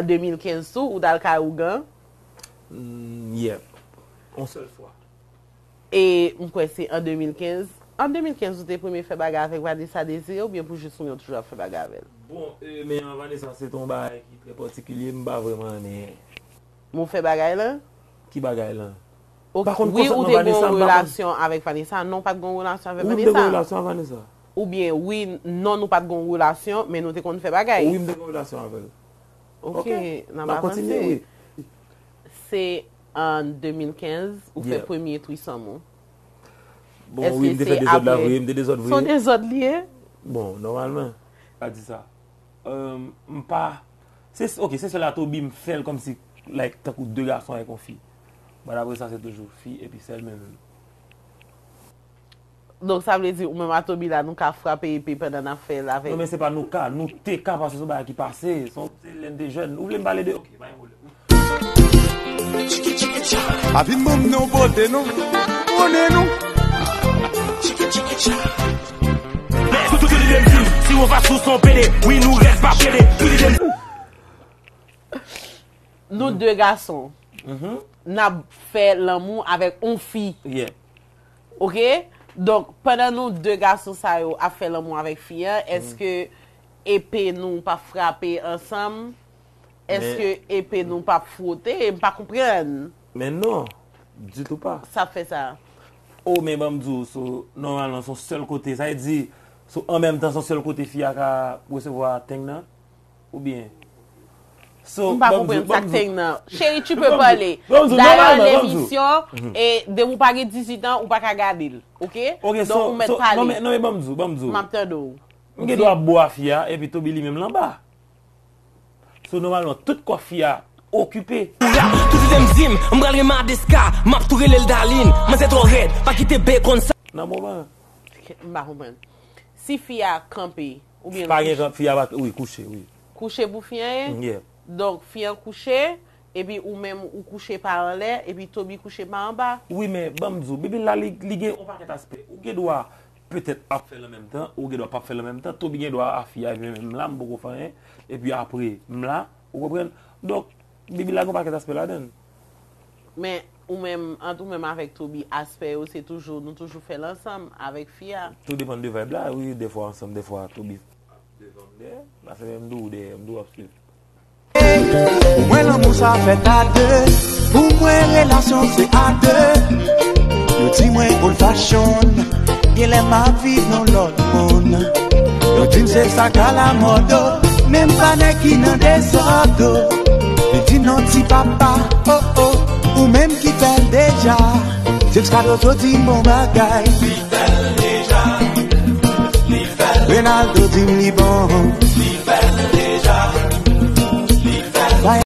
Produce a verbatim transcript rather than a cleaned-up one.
de mil kenz tou, ou t al kay ougan? Mm, yeah. Yon sèl fwa. E m kwè se an de mil kenz. An de mil kenz, ou te premye fè bagay avèk Vanessa Désiré oubyen pou jis ou menm toujou ap fè bagay avè l? Bon, e, men an Vanessa se te yon bagay ki trè patikilye, m pa vrèman renmen. Men w fè bagay lan? Ki bagay lan? Ok, wi, ou te gen yon relasyon avèk Vanessa? Non, w pa t gen yon relasyon avèk Vanessa? Wi, m te gen yon relasyon avèk Vanessa. Oubyen, wi, non, nou pa t gen yon relasyon, men nou te konn fè bagay? Wi, m te gen yon relasyon avè l. Ok, n ap avanse. Se an de mil kenz, ou fè premye trisòm ou. Bon, wi, m te fè dezòd la vre, m te dezòd vre. Se yon dezòd li ye? Bon, nòmalman. Pa di sa. Euh, m pa. Se, ok, se sèl la Toby m fè l kòmsi, like, tankou de gason avèk yon fi. But apre sa, se toujou fi, epi sèl menm. Donk, sa vle di, ou menm a Toby la, nou ka frape epe pandan n ap fè l avèk. Non, men se pa nou ka, nou te ka, paske se yon bagay ki pase. Se yon, se lè n te jèn. Ou vle m pale de, ok, pa gen pwoblèm. Pa vin ban m non pote non. Konnen nou. Si w anfas ou se yon pede, wi nou rèd pa pede. Nou de gason, n ap fè lanmou avèk yon fi. Yeah. Ok? Donk, pandan nou de gason sa yo ap fè lanmou avèk fi an, èske epe nou pa frape ansanm? Èske epe nou pa fwote? M pa konprann. Men non, ditou pa. Sa fè sa. Oh, men ban m di w, so, nòmalman, se yon sèl kote. Sa vle di, so, an menm tan, se yon sèl kote fi a ka resevwa teng nan? Oubyen? So, M pa konprann sa k teng nan. Cheri, tu peux parler. Dayè, lemisyon, e depi w pa gen dizuit an, ou pa ka gade l. Ok? Donk, ou mèt pale. Non, men ban m di w, ban m di w. M ap tande w. M gen dwa bo a fi a, epi Toby li menm l anba. So, nòmalman, tout kò fi a okipe. Tout tèt m di m, m pral renmen Adeska, m ap tou rele l Darline. Manzè twò rèd, pa kite bèk konn sa. Nan moman. M pa konprann. Si fi a kanpe, oubyen l kouche. Pa gen kanpe, fi a pa, wi, kouche, wi. Kouche pou fi an ye? Yeah. Donk, fi an kouche, epi ou menm ou kouche pa anlè, epi Toby kouche pa anba. Wi, men ban m di w, Bibl la, li, li gen yon pakèt aspè. Ou gen dwa petèt ap fè l an menm tan, ou gen dwa p ap fè l an menm tan. Toby gen dwa a fi a, epi menm la, m poko fè anyen. Epi apre, m la, ou konprann? Donk, Bibl la gen yon pakèt aspè ladan l. Men, ou menm, ant ou menm avèk Toby, aspè yo, se toujou, nou toujou fè l ansanm avèk fi a. Tou depann de vibe la, wi, dèfwa ansanm, dèfwa Toby ap devan m dèyè, paske m di w dèyè, m di w ap swiv. Pou mwen lanmou sa fèt a de. Pou mwen relasyon se a de. Yo di mwen old fashion, genlè m ap viv nan lòt monn. Yo di m se sa k alamòd, men m pa nèg ki nan dezòd. Li di m non ti papa, oh oh, ou menm ki fè l deja. James Cardozo di m bon bagay. Li fè l deja, li fè l. Renaldo di m li bon.